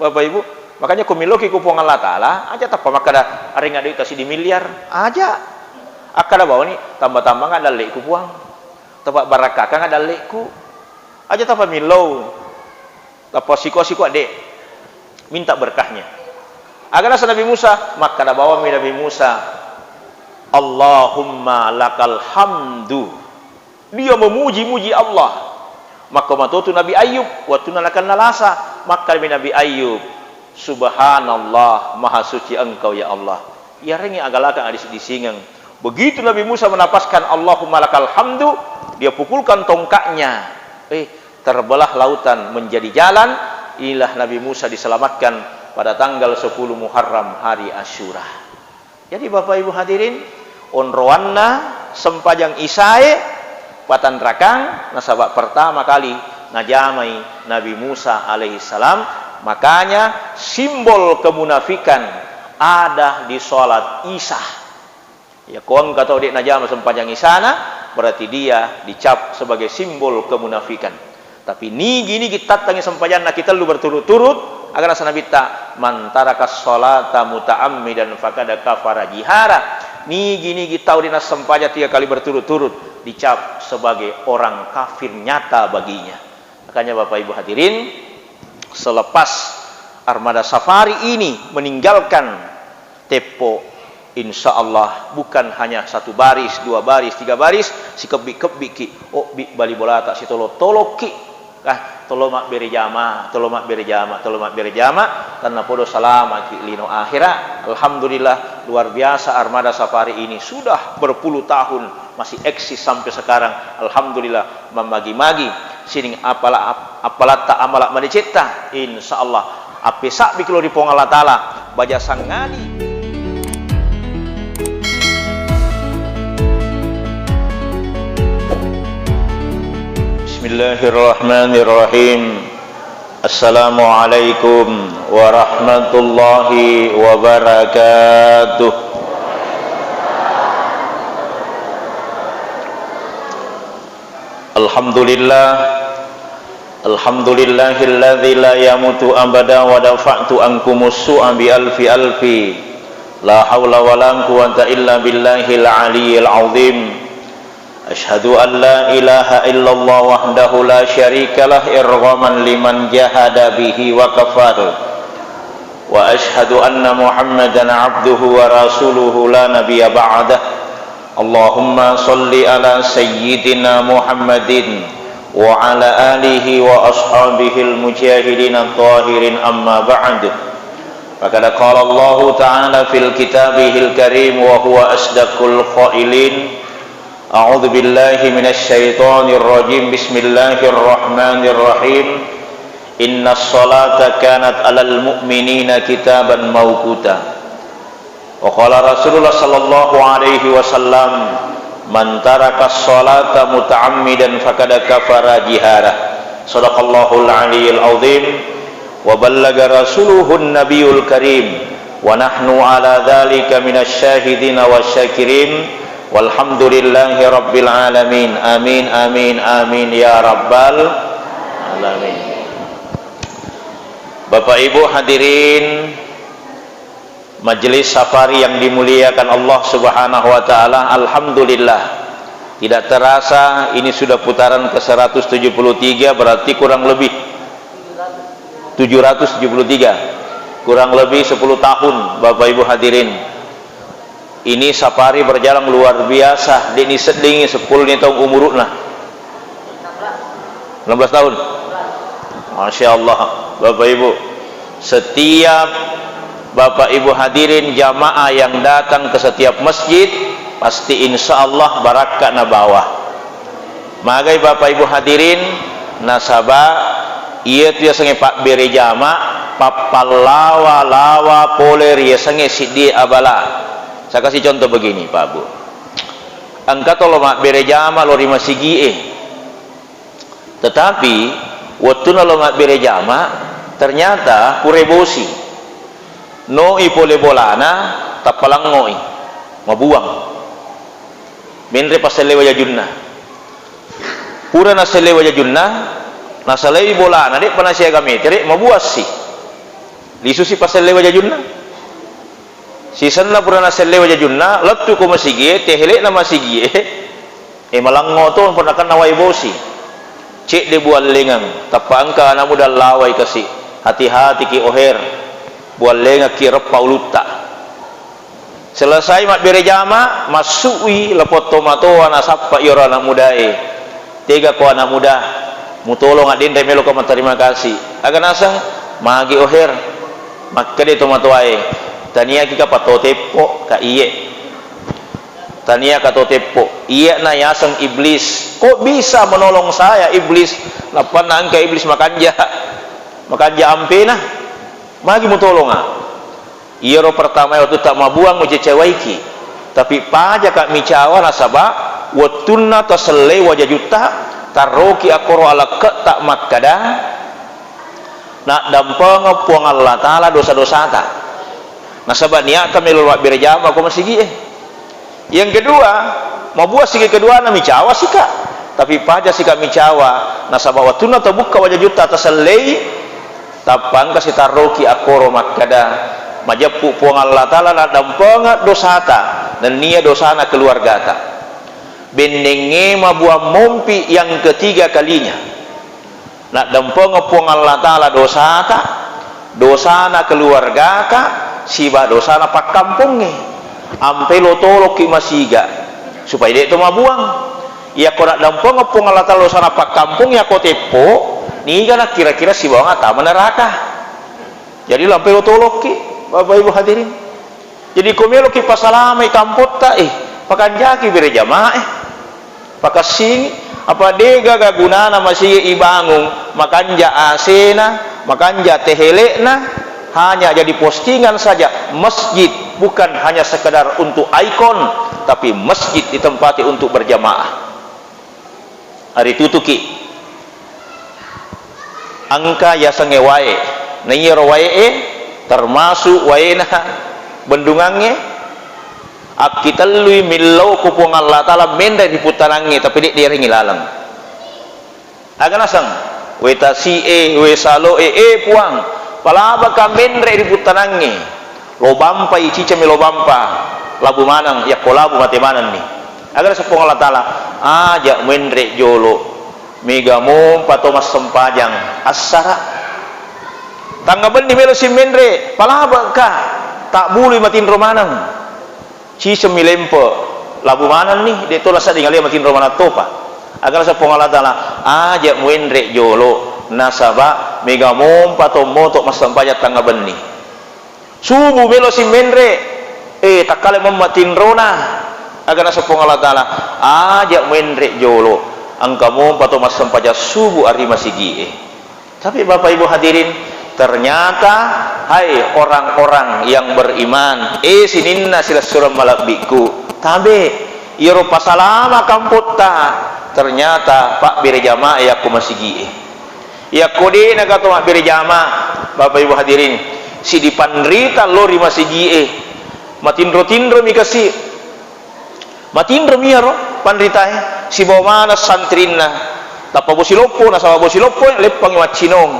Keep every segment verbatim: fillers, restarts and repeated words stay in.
Bapak Ibu, makanya ko milloki ku Puang Allah Ta'ala, aja tappa makkada, "Arengnga doitta siddi miliar." Aja. Akkada bawani, "Tamba-tambanga dalle'ku, Puang. Tapabbarakkakanga dalle'ku." Aja tappa millau. Tappa siko-siko de'. Minta berkahnya. Aga nasa Nabi Musa, makkada bawammi Nabi Musa, "Allahumma lakal hamdu." Dia memuji-muji Allah. Makko matotu Nabi Ayub, wettunna nakenna lasa, makkadami Nabi Ayub, "Subhanallah, maha suci Engkau, ya Allah." Iyarengngi agalakang adisi-disingeng. Begitu Nabi Musa menapaskan, "Allahumma lakal hamdu," dia pukulkan tongkatnya. Eh, terbelah lautan menjadi jalan. Inilah Nabi Musa diselamatkan pada tanggal sepuluh Muharram, hari Asyura. Jadi, Bapak Ibu hadirin, onroanna sempajang Isyae patanrakang, nasaba pertama kali najamai Nabi Musa alaihissalam. Makanya, simbol kemunafikan ada di sholat Isya. Ya, ko engka tau de' najama sempajang Isyana, berarti dia dicap sebagai simbol kemunafikan. Tapi nigi-nigi tattangi sempajanna ki tellu berturut-turut, aga nasa Nabitta, "Man taraka sholata muta'ammidan faqad kafara jihara." Nigi-nigi tau de' nassempajang tiga kali berturut-turut, dicap sebagai orang kafir nyata baginya. Makanya Bapak Ibu hadirin, selepas Armada Safari ini meninggalkan Teppo, insya Allah bukan hanya satu baris, dua baris, tiga baris, sikebbi-kebbiki, obbi bali bolata, sitolo-tolokki. Ah, tolo mabbere jama, tolo mabbere jama, tolo mabbere jama, tennapodo salamaki lino akhira. Alhamdulillah, luar biasa Armada Safari ini sudah berpuluh tahun masih eksis sampai sekarang. Alhamdulillah, mammagi-magi sining apala-, ap-, apalatta amala madecetta, insya Allah appesabbiki lao ri Puang Allah Ta'ala, baja sangadi. Bismillahirrahmanirrahim. Assalamualaikum warahmatullahi wabarakatuh. Alhamdulillah. Alhamdulillahilladzi la yamutu abada wa dafa'tu ankumus su'a bi alfi alfi. La haula wa la quwwata illa billahil aliyyil azim. Asyhadu an la ilaha illallah wahdahu la syarikalah irghaman liman jahada bihi wa kafar. Wa asyhadu anna Muhammadan abduhu wa rasuluhu la nabiyya ba'dah. Allahumma salli ala sayyidina Muhammadin wa ala alihi wa ashabihil mujahidin at-tahirin, amma ba'd. Faqad qala Allahu ta'ala fil kitabihil karim wa huwa asdaqul qailin. A'udzu billahi minasy syaithanir rajim. Bismillahirrahmanirrahim. Innas salata kanat 'alal mu'minina kitaban mauquta. Wa qala Rasulullah sallallahu alaihi wasallam, "Man taraka sholata muta'ammidan faqad kafara jihara." Sadaqallahul aliyyil azim. Wa ballaga rasuluhun nabiyul karim. Wa nahnu ala dzalika minasy syahidina wasyakirin. Walhamdulillahi rabbil alamin. Amin, amin, amin ya rabbal alamin. Bapak Ibu hadirin, Majelis Safari yang dimuliakan Allah Subhanahu wa Ta'ala, alhamdulillah, tidak terasa ini sudah putaran ke seratus tujuh puluh tiga, berarti kurang lebih tujuh ratus tujuh puluh tiga, kurang lebih sepuluh tahun, Bapak Ibu hadirin. Ini safari berjalan luar biasa, de'ni seddingi seppulo ni taung umuru'na. Enam belas tahun. Masya Allah, Bapak Ibu. Setiap Bapak Ibu hadirin jamaah yang datang ke setiap masjid, pasti insya Allah barakka nabawa. Magai Bapak Ibu hadirin, nasaba iyatu yasengnge pabbere jama, pappallawa-lawa pole ri yasengnge siddie abala. Saya kasih contoh begini, Pak Bu. Engka tolo mabbere jama lo ri masigie. Tetapi, wettunna lo mabbere jama, ternyata pura bosi. Noi pole bolana, tappa langngo'i. Mabuang. Menre passelle wajajunna. Pura nasselle wajajunna, nasalai bolana, de'pa nasiaga metere, mabuassi. Lisusi pasellei wajajunna. Sisenna pura nasellei wajajunna, lettu ko masigie, tehele'na masigie, e malengngo to, pernah kenna wae bosi. Cedde buallengeng, tappa engka anak muda lawai kasi. Hati-hatiki oher, buallengekki reppa ulutta. Selesai mabbere jama, massu'i lapong tomatoa nasappa iyaro anak mudae. Tega ko anak muda, mutolong addenre meloka matterima kasih. Aga naseng, magi oher, makkede tomatoae, taniaki ka pato teppo ka iye. Taniaka to teppo, iyana yaseng iblis. Kok bisa menolong saya iblis? Nappanna engka iblis makanja, makanja ampena. Magi mutolonga? Iyaro pertamae wettutta mabuang mucecewaiki, tapi pajaka micawa nasaba wettunna tasellei wajajutta, tarroki akkoro alekke'ta makkada, naddampengeng Puang Allah Ta'ala dosa-dosata. Nasaba niatta melo mabbere jama ko masigie. Yang kedua, mabuang sika keduana micawa sika, tapi paja sika micawa, nasaba wettunna tabukka wajajutta tasellei, tappa engka sitarroki akkoro makkada, majeppu Puang Allah Ta'ala naddampengeng dosata, nennia dosana keluargata. Bennengnge mabuang mompi yang ketiga kalinya. Naddampengeng Puang Allah Ta'ala dosata, dosana keluargata, siba dosana pakkampongnge. Ampe lo tolokki masiga, supaya de' to mabuang. Iyako naddampengeng Puang Allah Ta'ala dosana pakkampong, iyako teppo, niga na kira-kira sibawang tama neraka. Jadi lampe lo tolokki, Bapak Ibu hadirin. Jadi ko meloki pasalamai kampotta, eh, pakanjaki bere jamaah, eh. Pakassingi, apa degaga gunana masigi ibangung, makanja asena, makanja tehele'na, hanya jadi postingan saja. Masjid bukan hanya sekedar untuk ikon, tapi masjid ditempati untuk berjamaah. Ari tutuki. Engka yasengnge wae. Na iyaro wae'e termasuk waena bendungangnge, akkitellui millau ko Puang Allah Ta'ala menre ri puttanangnge, tapi de' dierengngi laleng. Aga naseng? We tasi'e, we salo'e, eh Puang, palabaka menre ri puttanangnge. Lobampai, cicami lobampa, labu maneng, yakko labu mate manenni. Aga naseng Puang Allah Ta'ala, aja muenre jolo, mega mompa to massempajang assara. Tangnga benni melo simmenre, palabaka, tabbului matinro maneng. Cicami lempe, labu manenni, de' to nasedding alena matinro maneng topa. Aga naseng Puang Allah Ta'ala, aja muenre jolo, nasaba mega mompa to moto massempajang tangnga benni. Subu melo simmenre, eh, takkale memma tinrona. Aga naseng Puang Allah Ta'ala, aja muenre jolo, engka mompa to massempajang subu ari masigie. Tapi Bapak Ibu hadirin, ternyata, hai orang-orang yang beriman, eh, sininna silessureng malebbiku, tabe, iyaro pasalama kampotta, ternyata pabbere jamaah yakko masigie. Yakko de' nagato mabbere jama, Bapak Ibu hadirin, sidi panrita lo ri masigie, matinro-tinro mi kasi. Matinro mi iyaro panritae, sibawa maneng santrinna. Tappa bosi loppo, nasaba bosi loppo leppangngi maccinong.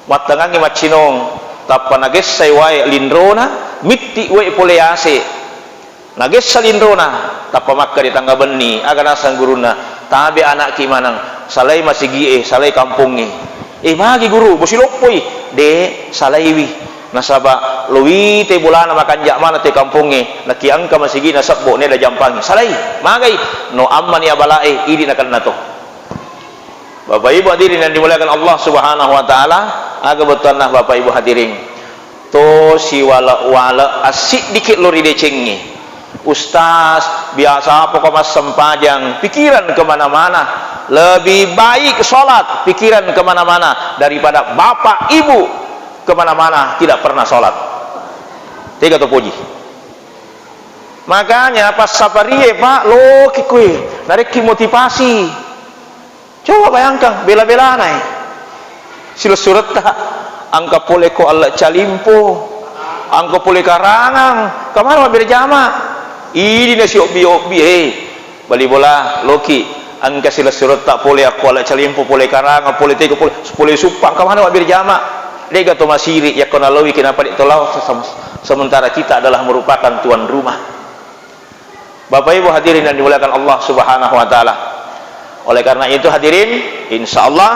Mattengngangngi maccinong, tappa nagessai wae linrona, mitti wae pole ase. Nagessa linrona, tappa makkeda tangnga benni, aga naseng gurunna, tabe anakki maneng, salai masigie, salai kampongnge. Eh, magi guru, bosi loppoi? De, salaiwi. Nasaba lo wite bolana makanja maneng te kampongnge, naki engka masigina sebbo neda jampangi. Salai, magai, no ammani abalae, idi nakenna to. Bapak Ibu hadirin yang dimuliakan Allah Subhanahu wa Ta'ala, aga bettuanna Bapak Ibu hadirin? To siwale-wale assiddiki lo ridecengngi. Ustaz, biasa apa kau massempajang, pikiran kemana-mana. Lebih baik sholat, pikiran kemana-mana, daripada bapak ibu kemana-mana tidak pernah sholat. Tega to poji. Makanya pas saparie, Pak, loki kue, narekki motivasi. Coba bayangkan, bela-belana, eh. Silessuretta, engka pole ko alle calimpo, engka pole karangang, kemana mabbere jama? Idi nasi obbi-obbi, eh. Bali bola, loki, engka silessuretta pole akko alle calimpo, pole karangang, pole tega, pole, pole suppa, engka maneng mabbere jama? De'ga to masiri yakko nalowiki nappa de' to lao, sem-, sementara kita adalah merupakan tuan rumah. Bapak Ibu hadirin yang dimuliakan Allah Subhanahu wa Ta'ala. Oleh karena itu, hadirin, insya Allah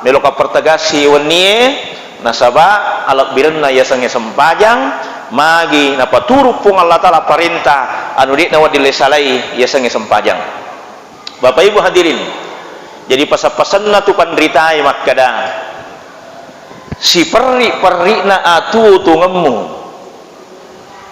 meloka pertegasi wennie, nasaba alebbirenna yasengnge sempajang, magi napaturu Puang Allah Ta'ala parenta anu de'na wedding le salai yasengnge sempajang. Bapak Ibu hadirin, jadi pasa-pasanna tu panritae makkada, siperri-perri'na atuo-tuongemmu,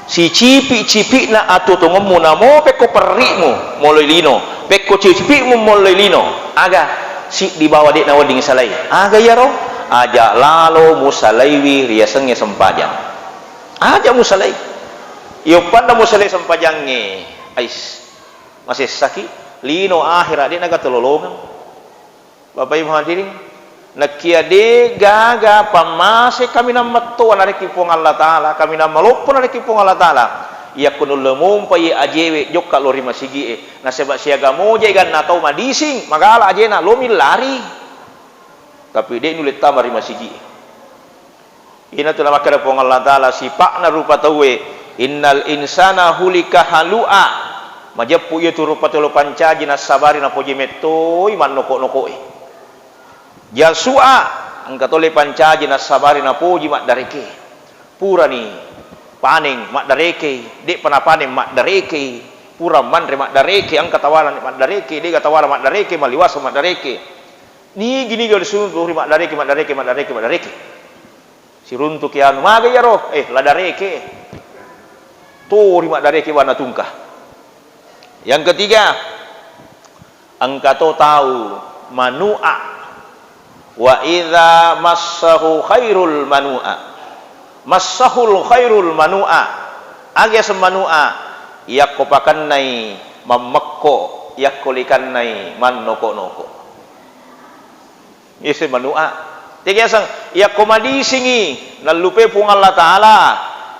sicipi-cipi'na atuo-tuongemmu, namo pekko perri'mu moloi lino, pekko cipi'mu moloi lino, aga siddi bawa de'na wedding salai. Aga iyaro? Aja lalo musalaiwi riasengnge sempajang. Aja musalai. Iyoppanna musalai sempajangnge, ais, masessaki, lino ahera de' naga tololongeng. Bapak Ibu hadirin, nakkia de' gaga pammase kaminang mattoa narekki Puang Allah Ta'ala, kaminang maloppo narekki Puang Allah Ta'ala, yakko nulle mompai ajewe jokka lo ri masigi'e, nasaba siaga moja ganna tau madising, magala ajena, lomi lari. Tapi de' nulle tama ri masigi'e. Inatu namakkeda Puang Allah Ta'ala, sipa'na rupa tauwe, "Innal insana hulika halu'a." Majeppu iyatu rupa tolo pancaji nassabari napoji mettoi mannoko-nokoe. Jasu'a, engka tole pancaji nassabari napoji maddareke. Purani paneng maddareke, de'pa napaneng maddareke, pura manre maddareke, engka tawala maddareke, de'ga tawala maddareke, maliwasa maddareke. Nigi-nigi risuntu ri maddareke, maddareke, maddareke, maddareke. Siruntuki anu, maga iyaro? Eh, la dareke. Tori maddareke bana tungka. Yang ketiga, engka to tau manu'a. Wa idza massahu khairul manu'a. Massahul khairul manu'a. Aga yaseng manu'a? Yakko pakennai mammekko, yakko likannai mannoko-noko. Iyaseng manu'a. Tega yaseng, yakko madisingi nallupai Puang Allah Ta'ala,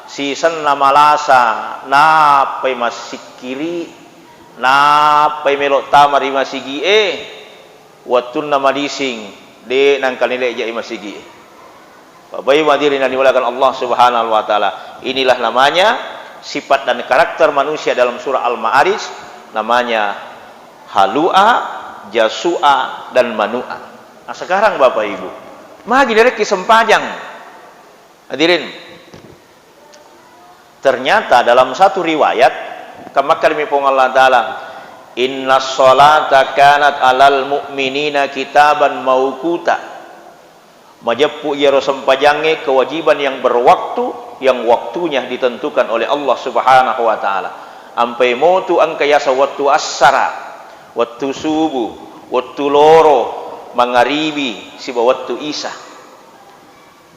sisenna malasa, nappai massikkiri, nappai melo tama ri masigi'e, wettunna madising, de' nangka nilejja'i masigi'e. Bapak Ibu hadirin yang dimuliakan Allah Subhanahu wa Ta'ala, inilah namanya sifat dan karakter manusia dalam surah Al-Ma'arij, namanya halu'a, jasu'a, dan manu'a. Nah, sekarang Bapak Ibu, magi direkki sempajang? Hadirin, ternyata dalam satu riwayat, kamakkalimi Puang Allah Ta'ala, "Inna sholata kanat alal mu'minina kitaban mauquta." Majeppu iyaro sempajangnge kewajiban yang berwaktu, yang waktunya ditentukan oleh Allah Subhanahu wa Ta'ala. Ampai motu engka yaseng wettu assara, wettu subuh, wettu loro, mangaribi, sibawa wettu isa.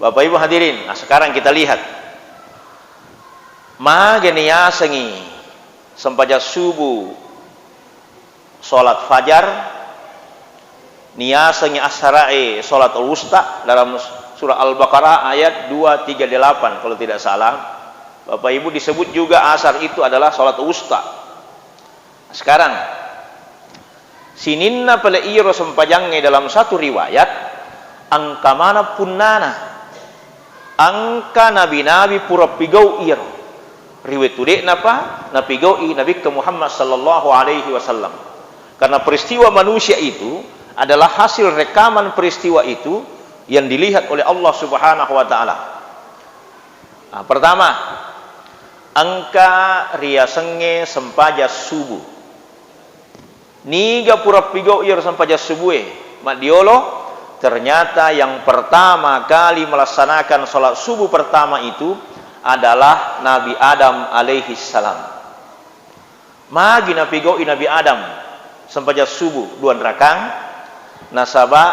Bapak Ibu hadirin, nah, sekarang kita lihat. Magani yasengi sempajang subuh, sholat fajar, niyasengi assara'e sholatul wusta dalam surah Al-Baqarah ayat dua tiga delapan kalau tidak salah. Bapak Ibu, disebut juga asar itu adalah sholat wusta. Sekarang, sininna pale iyaro sempajangnge dalam satu riwayat, engka maneng punnana. Engka nabi-nabi pura pigau iyaro. Ri wettu de'napa napigau'i Nabikka Muhammad sallallahu alaihi wasallam. Karena peristiwa manusia itu adalah hasil rekaman peristiwa itu yang dilihat oleh Allah Subhanahu wa Ta'ala. Nah, pertama, engka riasengnge sempajang subuh. Niga pura pigau iyaro sempajang subuhe? Maddiolo, ternyata yang pertama kali melaksanakan sholat subuh pertama itu adalah Nabi Adam alaihi salam. Magi napigau'i Nabi Adam sempajang subuh dua rakang? Nasaba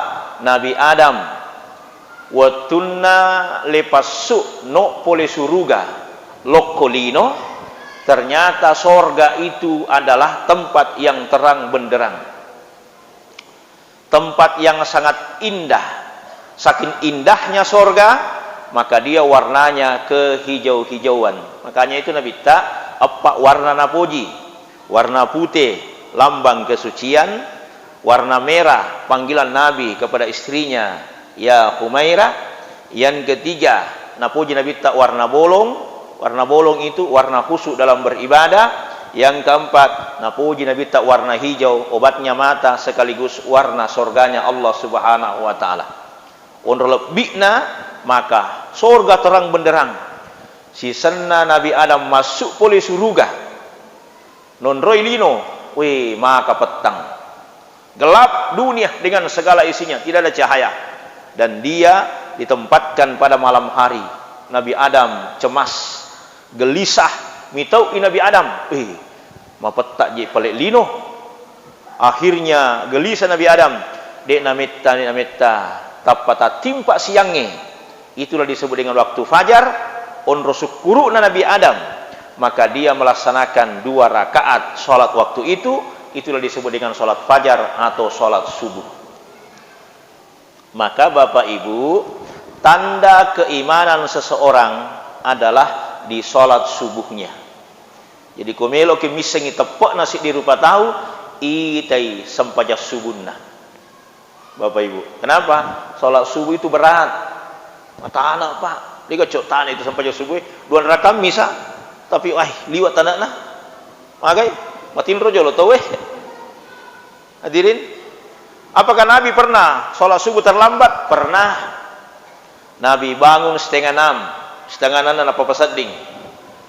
Nabi Adam wettunna le passu no pole suruga lokko lino, ternyata sorga itu adalah tempat yang terang benderang. Tempat yang sangat indah. Saking indahnya sorga, maka dia warnanya kehijau-hijauan. Makanya itu Nabitta, eppa warna napoji. Warna pute, lambang kesucian. Warna merah, panggilan Nabi kepada istrinya, "Ya Humairah." Yang ketiga, napuji Nabitta warna bolong. Warna bolong itu warna khusyuk dalam beribadah. Yang keempat, napuji Nabitta warna hijau, obatnya mata sekaligus warna sorganya Allah Subhanahu wa Ta'ala. Onro lebbi'na, maka sorga terang benderang. Sisenna Nabi Adam masuk pole suruga. Nonroi lino, weh, maka pettang. Gelap dunia dengan segala isinya, tidak ada cahaya. Dan dia ditempatkan pada malam hari. Nabi Adam cemas, gelisah, mitau'i Nabi Adam. Eh, mapetta je pale lino. Akhirnya gelisah Nabi Adam. Dek nametta, dek nametta. Tappa tatimpa siangnge. Itulah disebut dengan waktu fajar, onro sukkuru'na Nabi Adam, maka dia melaksanakan dua rakaat sholat waktu itu, itulah disebut dengan sholat fajar atau sholat subuh. Maka Bapak Ibu, tanda keimanan seseorang adalah di sholat subuhnya. Jadi, ko meloki missengi teppe'na siddi rupa tau, itai sempajang subunna. Bapak Ibu, kenapa? Sholat subuh itu berat. Matana, Pak. Dia gacok tanah itu sempajang subuh, dua rakaat misa. Tapi, wah, liwat tanahna. Magai, matinro jolo tau, eh. Hadirin, apakah Nabi pernah sholat subuh terlambat? Pernah. Nabi bangun setengah enam, setengah enam nappa pasedding.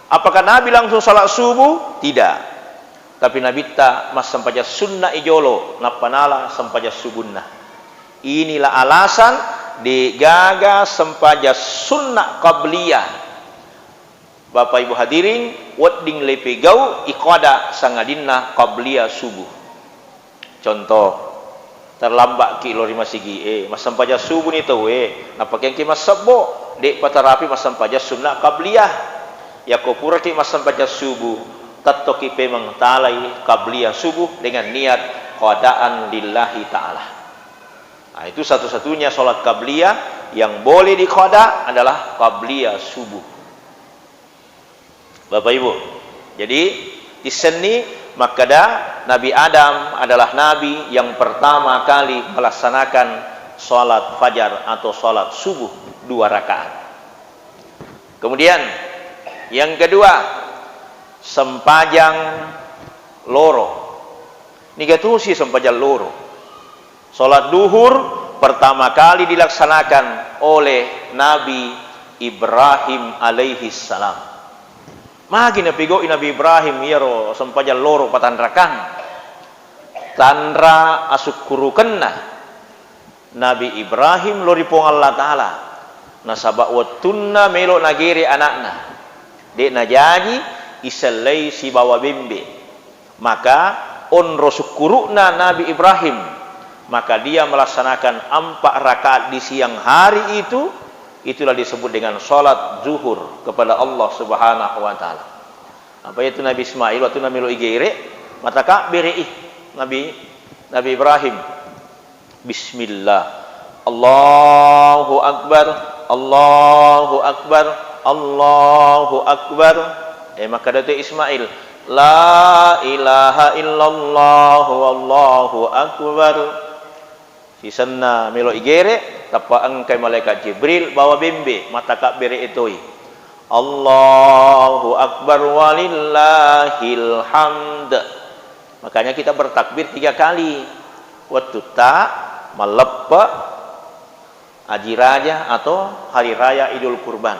Apakah Nabi langsung sholat subuh? Tidak. Tapi Nabitta massempajang sunna i jolo, nappa nala sempajang subunna. Inilah alasan degaga sempajang sunna qabliyah. Bapak Ibu hadirin, wedding lepegau i qada sangadinna qabliyah subuh. Contoh, terlambat ki lo ri masigi e, massempajang subuh ni tau e, nappa kengki massebbo, de'pa tarapi massempajang sunna qabliyah. Yakko puraki massempajang subuh, tettoki pemeng talai qabliyah subuh dengan niat qadaan lillahi ta'ala. Nah, itu satu-satunya sholat qabliyah yang boleh diqada adalah qabliyah subuh. Bapak Ibu, jadi tissenni makkeda Nabi Adam adalah nabi yang pertama kali melaksanakan sholat fajar atau sholat subuh dua rakaat. Kemudian yang kedua, sempajang loro. Niga tosi sempajang loro. Sholat duhur pertama kali dilaksanakan oleh Nabi Ibrahim alaihi salam. Magi napigau'i Nabi Ibrahim iyaro sempajang loro patanrakang? Tanra asukkurukenna Nabi Ibrahim lao ri Puang Allah Ta'ala. Nasaba wettunna melo nagere anakna, de' najaji isellei sibawa bembe. Maka onro sukkuru'na Nabi Ibrahim, maka dia melaksanakan empat rakaat di siang hari itu, itulah disebut dengan sholat zuhur kepada Allah Subhanahu wa Ta'ala. Apa itu Nabi Ismail waktu namelo igere, matakabbere i Nabi, Nabi Ibrahim. Bismillah. Allahu Akbar, Allahu Akbar, Allahu Akbar. Eh, makkeda tu Ismail, "La ilaha illallah wallahu akbar." Sisenna melo igere, tappa engkai malaikat Jibril bawa bembe, matakabbere etoi. Allahu Akbar walillahil hamd. Makanya kita bertakbir tiga kali. Wettutta malleppe aji raja atau hari raya Idul Kurban.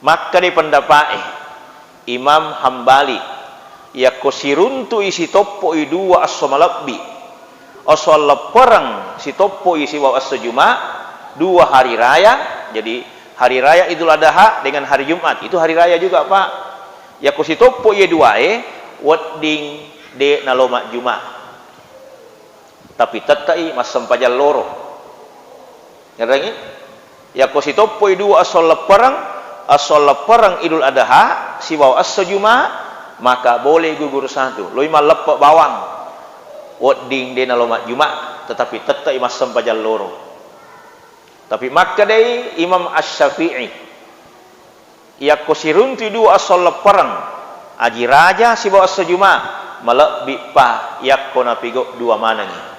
Makkeda pendapa'e Imam Hambali, yakko siruntu'i sitoppo'i dua esso malebbi, esso alleppereng sitoppo'i sibawa esso Juma, dua hari raya, jadi hari raya Idul Adha dengan hari Jumat, itu hari raya juga, Pak. Yakko sitoppo'i duae, wedding de' naloma Juma. Tapi tette'i massempajang loro. Ngerrangi? Yakko sitoppo'i dua esso leppereng, esso leppereng Idul Adha sibawa esso Juma, maka boleh gugur satu. Loi malleppe bawang. Wedding de' naloma Juma, tetapi tette'i massempajang loro. Tapi makkedai Imam Asy-Syafi'i, yakko siruntui dua esso leppereng, aji raja sibawa esso Juma, malebbi pa yakko napigau dua manengngi.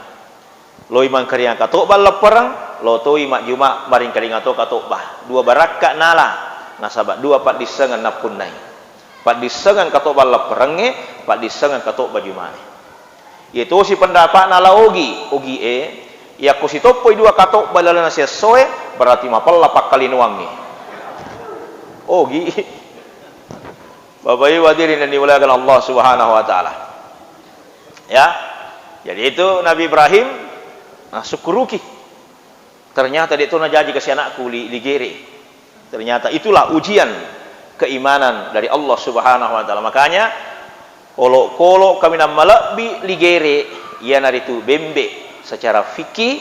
Loi mangkariang katobba leppereng, Lo toi majjuma maringkalinga to katobba. Dua barakka nala, nasaba dua paddissengeng nappunnai. Paddissengeng katobba lapperengnge, paddissengeng katobba jumae. Iye tosi pendapa'na la Ogi, Ogi e, yakko sitoppoi dua katobba lalenna siessoe, berarti mapella pakkalinoangnge. Ogi. Bapak Ibu hadirin yang dimuliakan Allah Subhanahu wa taala. Ya. Jadi itu Nabi Ibrahim, nah, sukkuruki. Ternyata de' to najaji kasi anakku li, ligere. Ternyata itulah ujian keimanan dari Allah Subhanahu wa taala. Makanya, olokolo kaminang malebbi ligere, iyanaritu bembe. Secara fikih,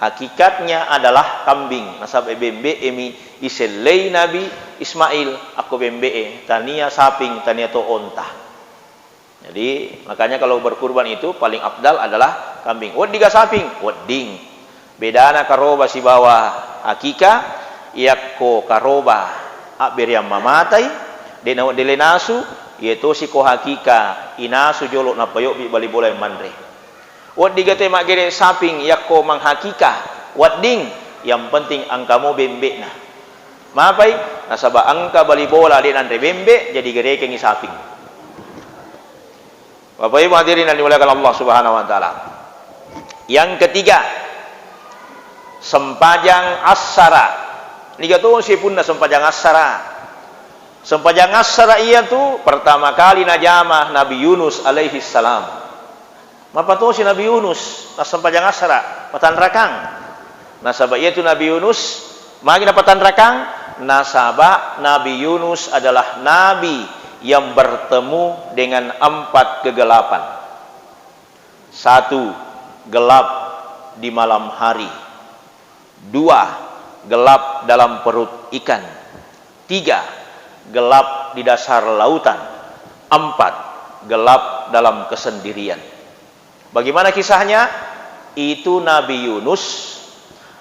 hakikatnya adalah kambing. Nasaba bembe emi isellei Nabi Ismail, akko bembe e, tania saping, tania to onta. Jadi, makanya kalau berkurban itu paling afdal adalah kambing. Weddiga saping? Wedding. Bedana karoba sibawa hakika, yakko karoba abberiang mamatai, de' nawedding le nasu, iye tosi ko hakika inasu jolo nappa yobbi bali bola yang manre. Weddiga te maggere saping yakko manghakika? Wedding, yang penting engka mo bembe'na. Mapai? Nasaba engka bali bola de' nanre bembe, jadi gerekengngi saping. Bapak Ibu hadirin yang dimuliakan Allah Subhanahu wa taala. Yang ketiga, sempajang assara. Niga tosi punna sempajang assara? Sempajang assara iyatu pertama kali najama Nabi Yunus alaihi salam. Mapatosi Nabi Yunus nassempajang assara, patanrakang. Nasaba iyatu Nabi Yunus, magi napatanrakang? Nasaba Nabi Yunus adalah nabi yang bertemu dengan empat kegelapan. Satu, gelap di malam hari. Dua, gelap dalam perut ikan. Tiga, gelap di dasar lautan. Empat, gelap dalam kesendirian. Bagaimana kisahnya? Itu Nabi Yunus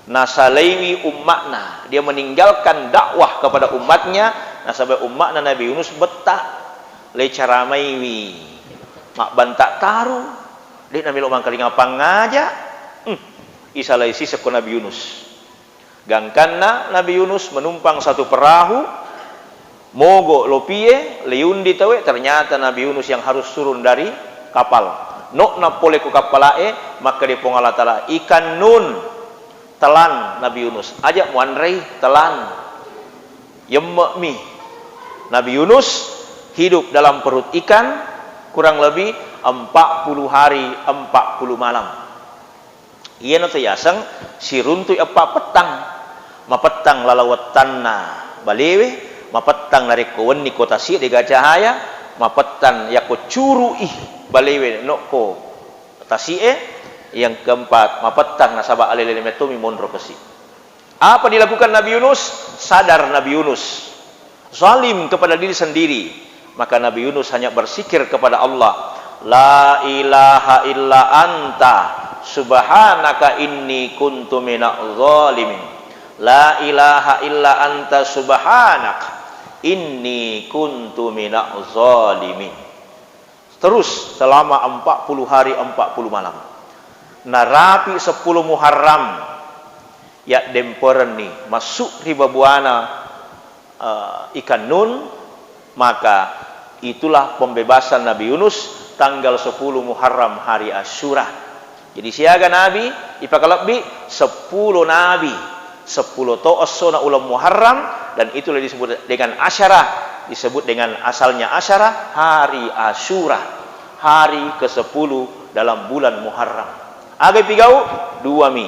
nasalaiwi umma'na. Dia meninggalkan dakwah kepada umatnya, nasaba umma'na Nabi Yunus betta. Lei caramaiwi mabbanta taru, de' namelo mangkalinga pangngaja. Hmm. Isalai siseng ko Nabi Yunus. Gangkanna Nabi Yunus menumpang satu perahu, mogo lopie, liundi tauwe, ternyata Nabi Yunus yang harus turun dari kapal. No'na pole ko kappala'e, makkeda Puang Allah Taala, "Ikan nun, telan Nabi Yunus, aja muanrei, telan." Yemme'mi. Nabi Yunus hidup dalam perut ikan kurang lebih empat puluh hari, empat puluh malam. Iyana to yaseng siruntui eppa pettang. Mapettang laleng wettanna balewe, mapettang narekko wenni ko tasi'e de' gaga cahaya, mapettang yakko curu'i balewe nokko tasi'e, yang keempat, mapettang nasaba alele-lele mettomi monro kasi. Apa dilakukan Nabi Yunus? Sadar Nabi Yunus. Zalim kepada diri sendiri. Maka Nabi Yunus hanya berzikir kepada Allah, "La ilaha illa anta subhanaka inni kuntu minaz zalimin. La ilaha illa anta subhanak inni kuntu minaz zalimin." Terus selama empat puluh hari, empat puluh malam. Narapi sepuluh Muharram, yaddemperenni massu ri babuana, eh, ikan nun, maka itulah pembebasan Nabi Yunus tanggal sepuluh Muharram, hari Asyura. Jadi siaga nabi ipakalebbi, seppulo nabi, seppulo to essona uleng Muharram, dan itulah disebut dengan Asyara, disebut dengan asalnya Asyara, hari Asyura, hari kesepuluh dalam bulan Muharram. Aga ipigau? Duami.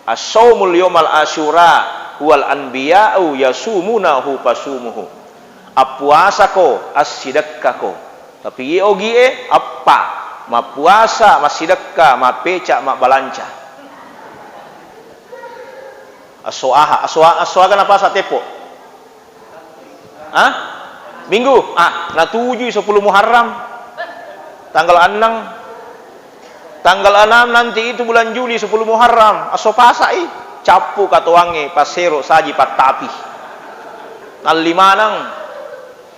As-saumul yaumal Asyura huwal anbiya'u yasumunahu fasumuhu. Appuasako, assidekkako. Tapi iye ogie, eppa. Mappuasa, massidekka, mappeca, mabbalanca. Esso aha, esso, esso aga napasa teppo? Hah? Minggu? Ah, natujui sepuluh Muharram. Tanggal enneng. Tanggal enam nanti itu bulan Juli, sepuluh Muharram, esso pasa'i, cappu katoangnge, passero saji pattapi. Nalli maneng.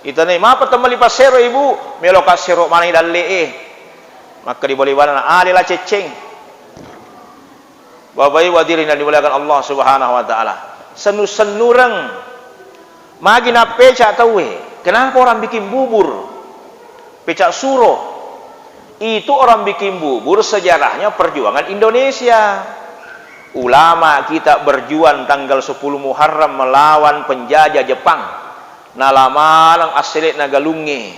Itanai, "Mapa temmelli passero, Ibu?" "Melo ka sero maneng dalle'e." Makkeda bale-balena, "Ale la cecceng." Bapak Ibu hadirin yang dimuliakan Allah Subhanahu wa Ta'ala, sennu-sennureng magi nappeca tauwe. Kenapa orang bikin bubur? Peca suro. Itu orang bikin bubur sejarahnya perjuangan Indonesia. Ulama kita berjuang tanggal sepuluh Muharram melawan penjajah Jepang. Nalamaneng assele'na galungnge.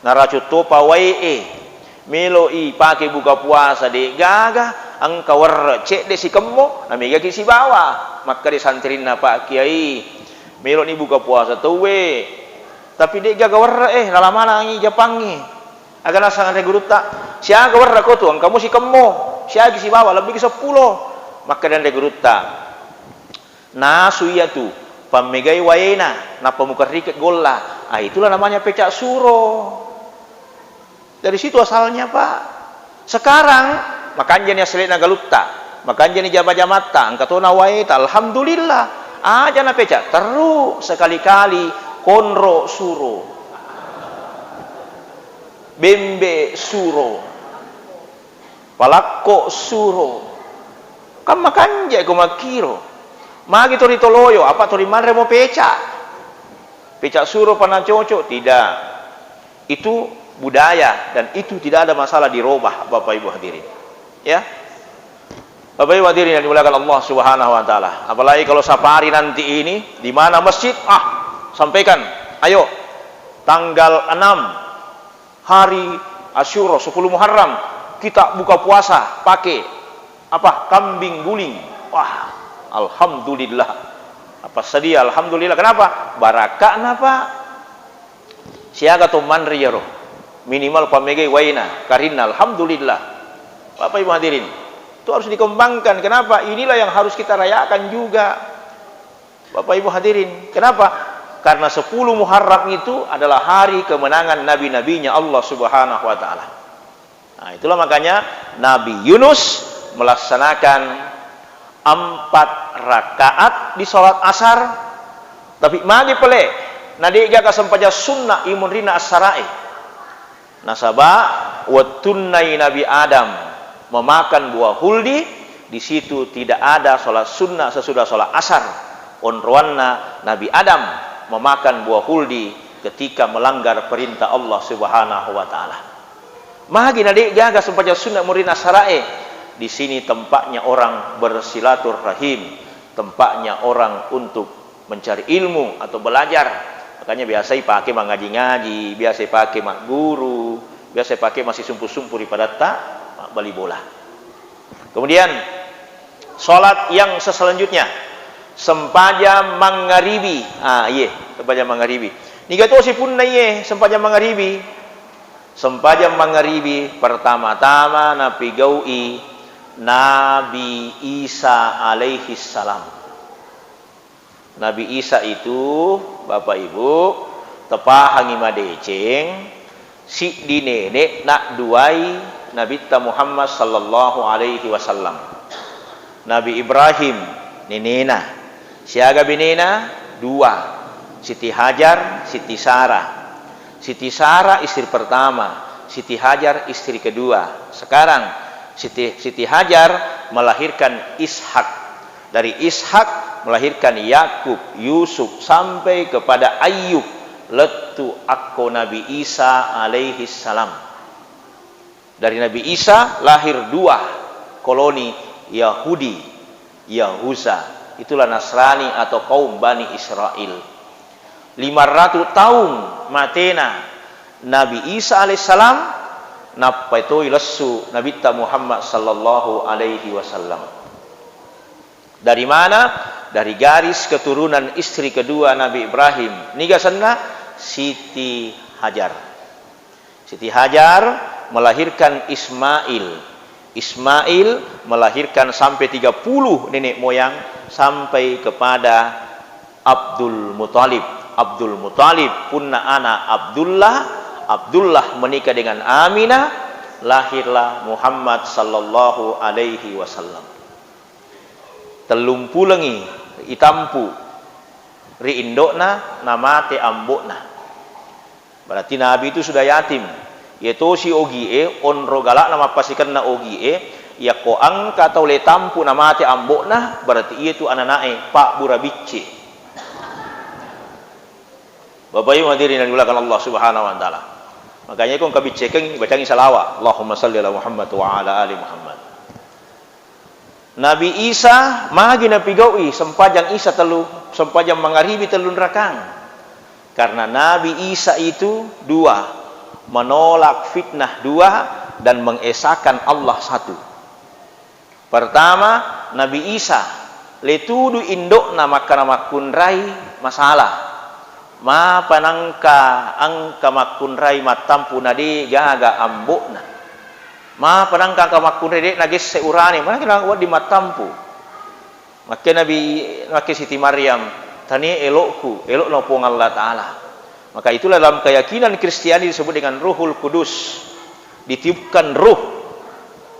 Naracu topa wae'e. Melo i pake buka puasa, de gaga, engka werre cedde sikemmo, namegaki sibawa. Makkeda santrinna Pak Kiai, melo ni buka puasa tauwe. Tapi de gaga werre e, nalamanangi Japangnge. Aga nasang anre gurutta, siaga werre ko tu, engka musi kemmo, siagi sibawa, lebbi ki seppulo. Makkeda anre gurutta, nasu iya tu, pammegai waena, nappa mukerrike golla. Ah, itulah namanya pecak suro. Dari situ asalnya, Pak. Sekarang, makanjani assele'na galutta, makanjani jama-jamatta, engka tona waeta, alhamdulillah. Aja napecak, terru sekali-kali, konro suro. Bembe suro, palakko suro, kan makanja ko makkiro. Magi to ritoloyo, apa to rimanre mo peca? Peca suro pana cocok? Tidak. Itu budaya dan itu tidak ada masalah dirobah, Bapak Ibu hadirin. Ya. Bapak Ibu hadirin yang dimuliakan Allah Subhanahu wa Ta'ala. Apalagi kalau safari nanti ini, di mana masjid, ah, sampaikan. Ayo, tanggal enam hari Asyura, sepuluh Muharram, kita buka puasa pakai apa? Kambing guling. Wah, alhamdulillah. Apa sedia? Alhamdulillah. Kenapa? Barakakna, Pak. Siaga to manre iyaro. Minimal pamegai waina, karinna, alhamdulillah. Bapak Ibu hadirin, itu harus dikembangkan. Kenapa? Inilah yang harus kita rayakan juga. Bapak Ibu hadirin, kenapa? Karena sepuluh Muharram itu adalah hari kemenangan nabi-nabinya Allah Subhanahu wa Ta'ala. Nah, itulah makanya Nabi Yunus melaksanakan empat rakaat di sholat asar. Tapi magi pale, na de'gaga sempajang sunnah imunrina asarae. Nasaba wettunnai Nabi Adam memakan buah huldi, di situ tidak ada sholat sunnah sesudah sholat asar. Onroanna Nabi Adam memakan buah huldi ketika melanggar perintah Allah Subhanahu wa Ta'ala. Magi na de'gaga sempajang sunnah imunrina asarae? Di sini tempatnya orang bersilaturahim, tempatnya orang untuk mencari ilmu atau belajar. Makanya biasa ipake mangaji-ngaji, biasa ipake magguru, biasa ipake massisumpu-sumpu ri padatta mabbali bola. Kemudian sholat yang seselanjutnya, sempajang mangaribi. Ah, iye, sempajang mangaribi. Niga tosi punna iye sempajang mangaribi? Sempajang mangaribi pertama-tama napigau'i Nabi Isa alaihi salam. Nabi Isa itu, Bapak Ibu, tepahangi madeceng, siddi nenek nadduai Nabitta Muhammad sallallahu alaihi wasallam. Nabi Ibrahim nenena, siaga benena dua, Siti Hajar, Siti Sarah. Siti Sarah istri pertama, Siti Hajar istri kedua. Sekarang Siti, Siti Hajar melahirkan Ishak. Dari Ishak melahirkan Yakub, Yusuf, sampai kepada Ayub, lettu akko Nabi Isa alaihi salam. Dari Nabi Isa lahir dua koloni Yahudi, Yahuza. Itulah Nasrani atau kaum Bani Israel. Lima ratus tahun matena Nabi Isa alaihissalam, nappai toi lessu Nabitta Muhammad sallallahu alaihi wasallam. Dari mana? Dari garis keturunan istri kedua Nabi Ibrahim. Niga asenna? Siti Hajar. Siti Hajar melahirkan Ismail. Ismail melahirkan sampai tiga puluh nenek moyang sampai kepada Abdul Muthalib. Abdul Muthalib punna ana Abdullah, Abdullah menikah dengan Aminah, lahirlah Muhammad sallallahu alaihi wasallam. Tellumpulengngi itampu ri indo'na, namate ambo'na. Berarti Nabi itu sudah yatim. Iye tosi ogie, onro gala'na mappasikenna ogie, Yakko engka tau le tampu namate ambo'na, berarti iya tu anana'e pabbura bicce. Bapak Ibu hadirin yang dimuliakan Allah Subhanahu wa Ta'ala. Makanya ko engka biccekeng, bacangi salawat. Allahumma salli ala Muhammad wa ala ali Muhammad. Nabi Isa magi napigau'i sempajang Isa tellu, sempajang mangaribi tellung rakang. Karena Nabi Isa itu dua, menolak fitnah dua, dan mengesahkan Allah satu. Pertama, Nabi Isa, le tudu indo'na makkana makkunrai masalah. Mapa nangka engka makkunrai mattampu na de gaga ambo'na. Mapa nangka engka makkunrai de nagesse urane, mana kira wedding mattampu. Makke Nabi, makke Siti Maryam, tania elo'ku, elo'na Puang Allah Ta'ala. Maka itulah dalam keyakinan Kristiani disebut dengan Ruhul Kudus. Ditiupkan ruh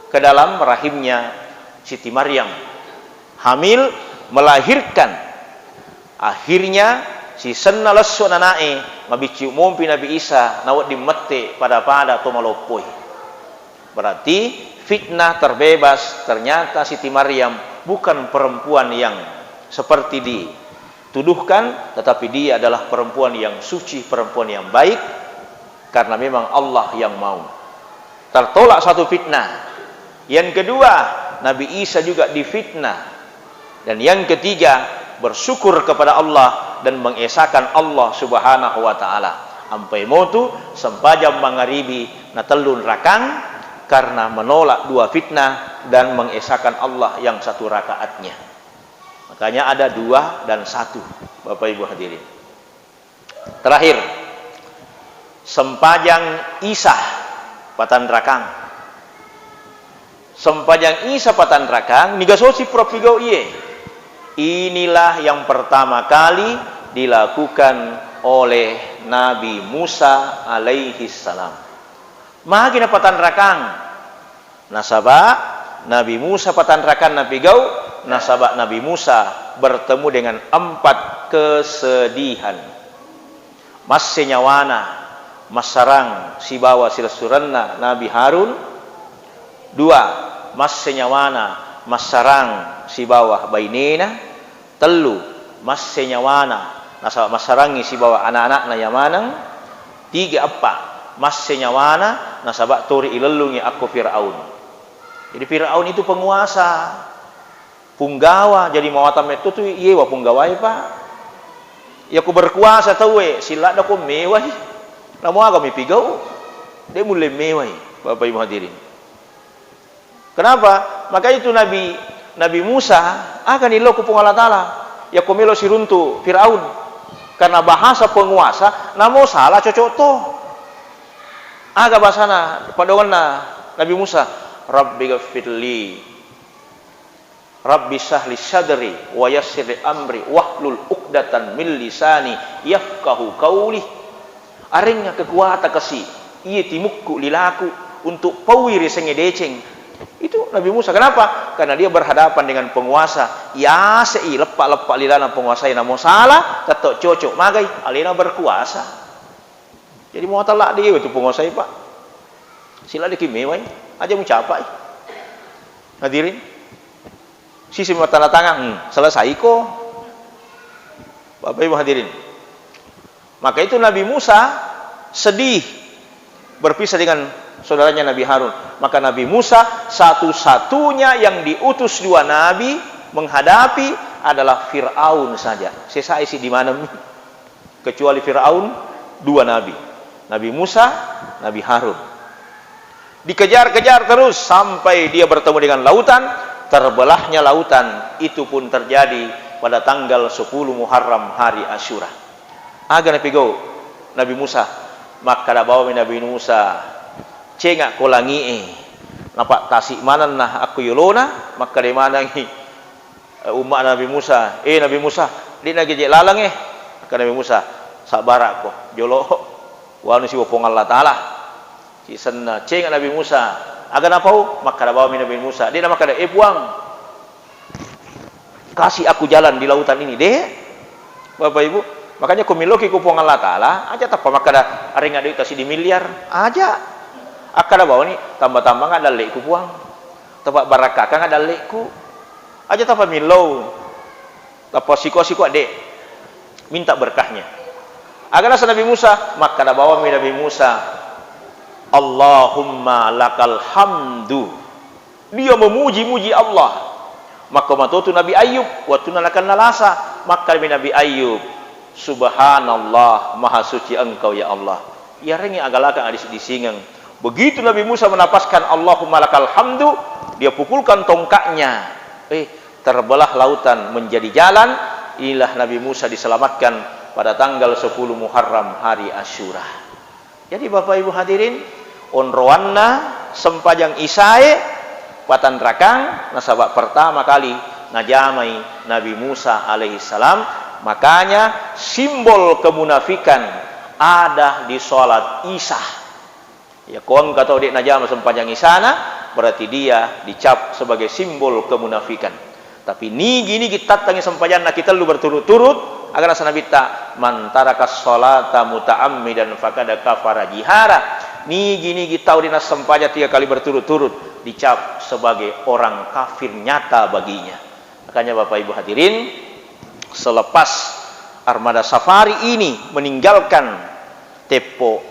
ke dalam rahimnya Siti Maryam. Hamil, melahirkan. Akhirnya, sisenna lesso nana'e, mabiccu mompi Nabi Isa, nawedding mette pada-pada to maloppoi. Berarti fitnah terbebas, ternyata Siti Maryam bukan perempuan yang seperti dituduhkan, tetapi dia adalah perempuan yang suci, perempuan yang baik, karena memang Allah yang mau. Tertolak satu fitnah. Yang kedua, Nabi Isa juga difitnah. Dan yang ketiga, bersyukur kepada Allah dan mengesahkan Allah Subhanahu wa Ta'ala. Ampai motu sempajang mangaribi na tellung rakang karena menolak dua fitnah dan mengesahkan Allah yang satu rakaatnya. Makanya ada dua dan satu, Bapak Ibu hadirin. Terakhir, sempajang Isa patanrakang. Sempajang Isa patanrakang, niga sosi pura pigau iye. Inilah yang pertama kali dilakukan oleh Nabi Musa alaihi salam. Magi napatanrakang? Nasaba Nabi Musa patanrakang napigau, nasaba Nabi Musa bertemu dengan empat kesedihan. Masse nyawana massarang sibawa silessurenna Nabi Harun. Dua, masse nyawana massarang sibawa bainena. Tellu, masse nyawana nasaba massarangngi sibawa ana'-ana'na iya maneng. Tiga, eppa, masse nyawana nasaba tori ilellungi akko Firaun. Jadi Firaun itu penguasa, punggawa, jadi mawatang metto tu iyewa punggawae, Pak. Iya ko berkuasa tauwe, siladda ko mewai. Namo aga mipigau? De mulle mewai, Bapak Ibu hadirin. Kenapa? Maka itu Nabi, Nabi Musa, aga nillau ku Puang Allah Ta'ala. Iya ko melo siruntu Firaun. Karena bahasa penguasa, namo sala cocok to. Aga bahasana, padoanna Nabi Musa, Rabbi ghafirli. Rabbi sahli sadri wa yassir li amri wahlul uqdatan min lisani yafqahu qauli. Arengnga kekuatan kasi iye timukku lilaku untuk paui riasengnge deceng. Itu Nabi Musa. Kenapa? Karena dia berhadapan dengan penguasa. Yasei leppa-leppa lilana penguasa namo sala, tetto cocok. Magai? Alena berkuasa. Jadi muatang ladde tu penguasai, Pak. Siladdeki mewai, aja mucapai. Hadirin. Sisi matandatangeng, hmm, selesai ko. Bapak Ibu hadirin. Maka itu Nabi Musa sedih berpisah dengan saudaranya Nabi Harun. Maka Nabi Musa satu-satunya yang diutus dua nabi menghadapi adalah Firaun saja. Sesai si di mana? Kecuali Firaun, dua nabi, Nabi Musa, Nabi Harun. Dikejar-kejar terus sampai dia bertemu dengan lautan, terbelahnya lautan. Itu pun terjadi pada tanggal sepuluh Muharram, hari Asyura. Aga napigau Nabi Musa? Makkada bawami Nabi Musa, "Cengakko langi'e, napattasi manenna akko yolona." Makkada manengngi eh, umma'na Nabi Musa, "Eh, Nabi Musa, de'na geje laleng, eh." Kata Nabi Musa, "Sabbarakko, jolo, wanu siwa Puang Allah Ta'ala." Sisenna cenga Nabi Musa, aga napau? Makkada bawami Nabi Musa, de'na makkada, "Eh, Puang, kasih aku jalan di lautan ini." De'. Bapak Ibu, makanya ko milloki ku Puang Allah Ta'ala, aja tappa makkada, "Arengnga doitta siddi miliar." Aja. Akkada bawani, "Tamba-tambanga dalle'ku, Puang." Tapabbarakkakangnga dalle'ku. Aja tapamillau. Tapasiko-siko de'. Minta berkahnya. Aga nasa Nabi Musa, makkada bawammi Nabi Musa, "Allahumma lakal hamdu." Dia memuji-muji Allah. Makko matotu Nabi Ayub, wettunna nakenna lasa, makkadami Nabi Ayub, "Subhanallah, maha suci Engkau, ya Allah." Iyarengngi agalakang adisi-disingeng. Begitu Nabi Musa menapaskan, "Allahumma lakal hamdu," dia pukulkan tongkatnya. Eh, terbelah lautan menjadi jalan. Inilah Nabi Musa diselamatkan pada tanggal sepuluh Muharram, hari Asyura. Jadi, Bapak Ibu hadirin, onroanna sempajang Isyae patanrakang, nasaba pertama kali najamai Nabi Musa alaihissalam. Makanya, simbol kemunafikan ada di sholat Isya. Ya, ko engka tau de' najama sempajang Isyana, berarti dia dicap sebagai simbol kemunafikan. Tapi nigi-nigi tattangi sempajanna ki tellu berturut-turut, aga nasa Nabitta, "Man taraka sholata muta'ammidan faqad kafara jihara." Nigi-nigi tau de' nassempajang tiga kali berturut-turut, dicap sebagai orang kafir nyata baginya. Makanya, Bapak Ibu hadirin, selepas Armada Safari ini meninggalkan Teppo,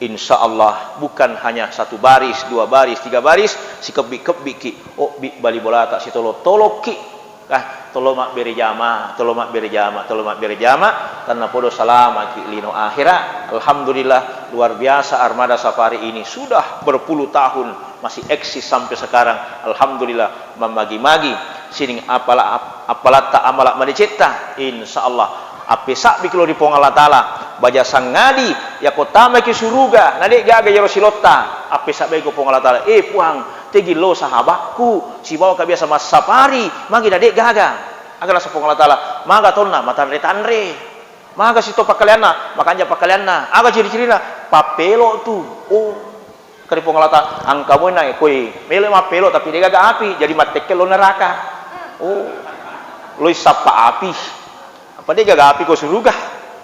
insya Allah bukan hanya satu baris, dua baris, tiga baris, sikebbi-kebbiki, obbi bali bolata, sitolo-tolokki. Ah, tolo mabbere jama, tolo mabbere jama, tolo mabbere jama, tennapodo salamaki lino akhira. Alhamdulillah, luar biasa Armada Safari ini sudah berpuluh tahun masih eksis sampai sekarang. Alhamdulillah, mammagi-magi sining apala-, ap-, apalatta amala madecetta, insya Allah appesabbi ki lao ri Puang Allah Taala. Baja sangadi, yako tamaki suruga, na de' gaga iyaro silotta, appesabbi ko Puang Allah Taala, "Eh, Puang, tegi lao sahabakku, sibawa ka biasa massapari, magi na de' gaga?" Aga nasa Puang Allah Taala, "Maga tonna matanre-tanre. Maga sito pakkaleanna, makanja pakkaleanna. Aga ciri-cirina? Pappelo tu." Oh. Kari Puang Allah Taala, "Engka moi na koi melo mappelo tapi de' gaga api, jadi mattekke lo neraka." Oh, loi sappa api. Apa de' gaga api ko suruga?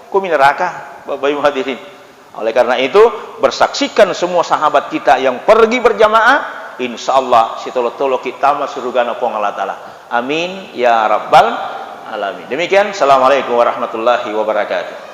Ko mi neraka, Bapak Ibu hadirin. Oleh karena itu, bersaksikan semua sahabat kita yang pergi berjamaah, insya Allah sitolo-tolo kita ma surugana Puang Allah Taala. Amin ya rabbal alamin. Demikian, assalamualaikum warahmatullahi wabarakatuh.